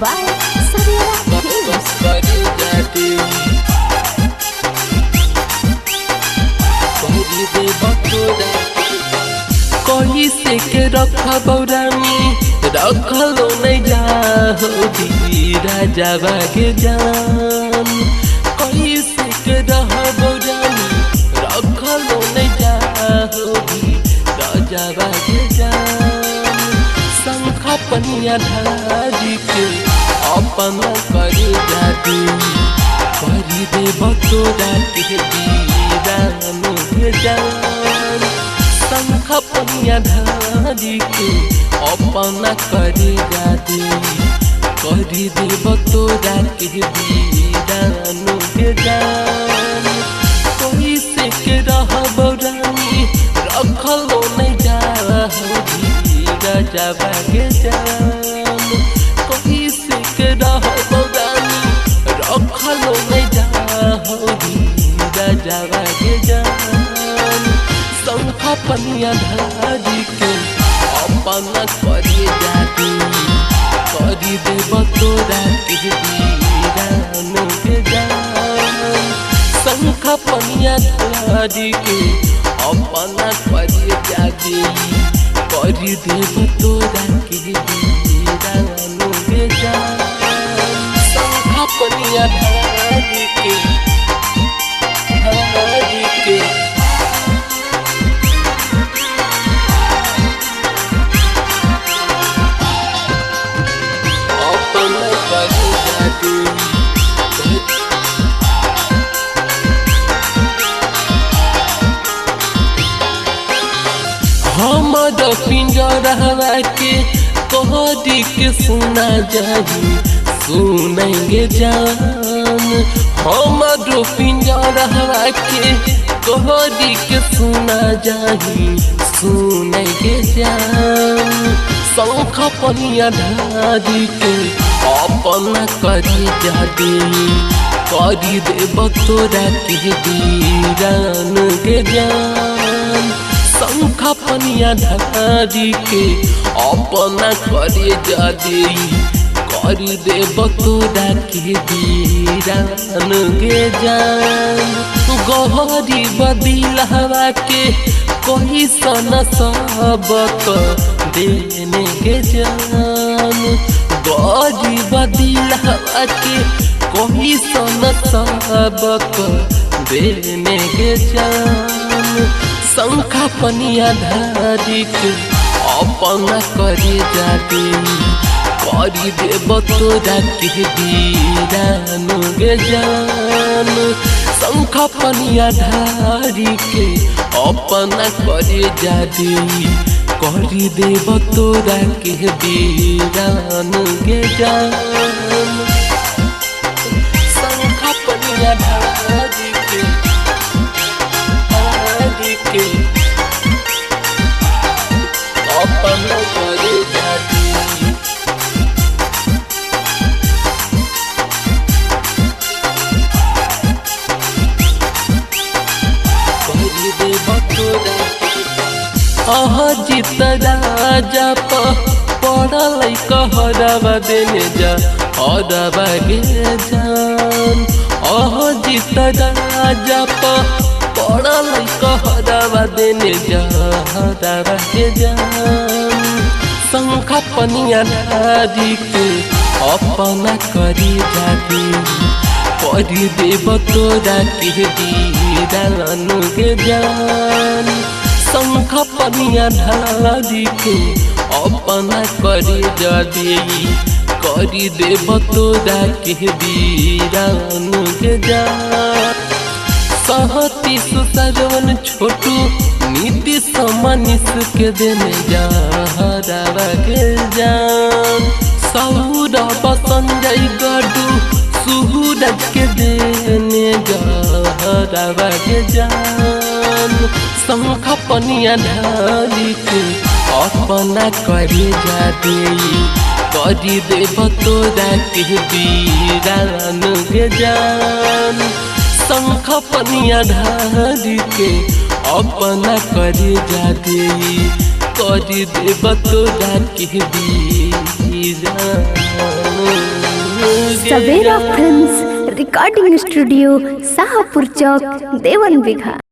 by Savera Films. करे जाते करी देब तोरा कही से के रखब रानी रखलो नहीं जाहो राजा बागे जान कही से के रहब रानी रखलो नहीं जाहो राजा बागे जान शंखा पनिया धारी के अपना करे जाती करी देब तोरा के दीदानो के जान शंखा पनिया धारी के अपना करे जाती करी देब तोरा के दीदानो के जान कोई से के रहब रानी रखलो नहीं जाहो राजा बागे जान कोई से के रहब रानी रखलो नहीं जाहो राजा बागे जान शंखा पनिया धारी के अपना करे जाती करी देब तोरा के दीदानो के जान शंखा पनिया धारी के अपना करे जाती करी देब तोरा के दीदानो के जान शंखा पनिया धारी के धारी के अपना करे जाती हमर पिंजरवा के कहरी के सुना जाही सुनेंगे जान हमर पिंजरवा के कहरी के सुना जाही सुनेंगे जान शंख पनिया धारी के अपना करी जाती करी देब तोरा के दीदान के जान शंखा पनिया धारी के अपना करे जादी करी देब तोरा के दीदान के जान गहरी बदिलहवा के कही सन सबक देने के जान गहरी बदिलहवा के कही सन सबक देने के जान शंखा पनिया धारी के अपना करे जाती करी देब तोरा के दीदानो के जान शंखा पनिया धारी के अपना करे जाती करी देब तोरा के दीदानो के जान शंखा पनिया धारी के धारी के अपना करे जाती करी देब तोरा अह जीत राजा पड़ल कहरवा देने जा हरवा गे जान अह जीत राजा पड़ल कहरवा देने जा हरवा गे जान शंखा पनिया धारी के अपना करी जाती करी देब तोरा के दीदानो के जान शंख पनिया धारी के अपना करे जादी करी देब तोरा के दीदानो के जान सहती सुसरवन छोटू नीति मनीष के देने जा हरावा के जान सौरभ संजय गडू सूरज के देने जा हरावा के जान शंख पनिया धारी के अपना करे जाती करी देब तोरा के दीदान के जान शंख पनिया ढारी के अपना करे जाते करी देब तोरा के दी। जान गे सवेरा जान। Films recording studio Shahpur Chowk Devan Bigha.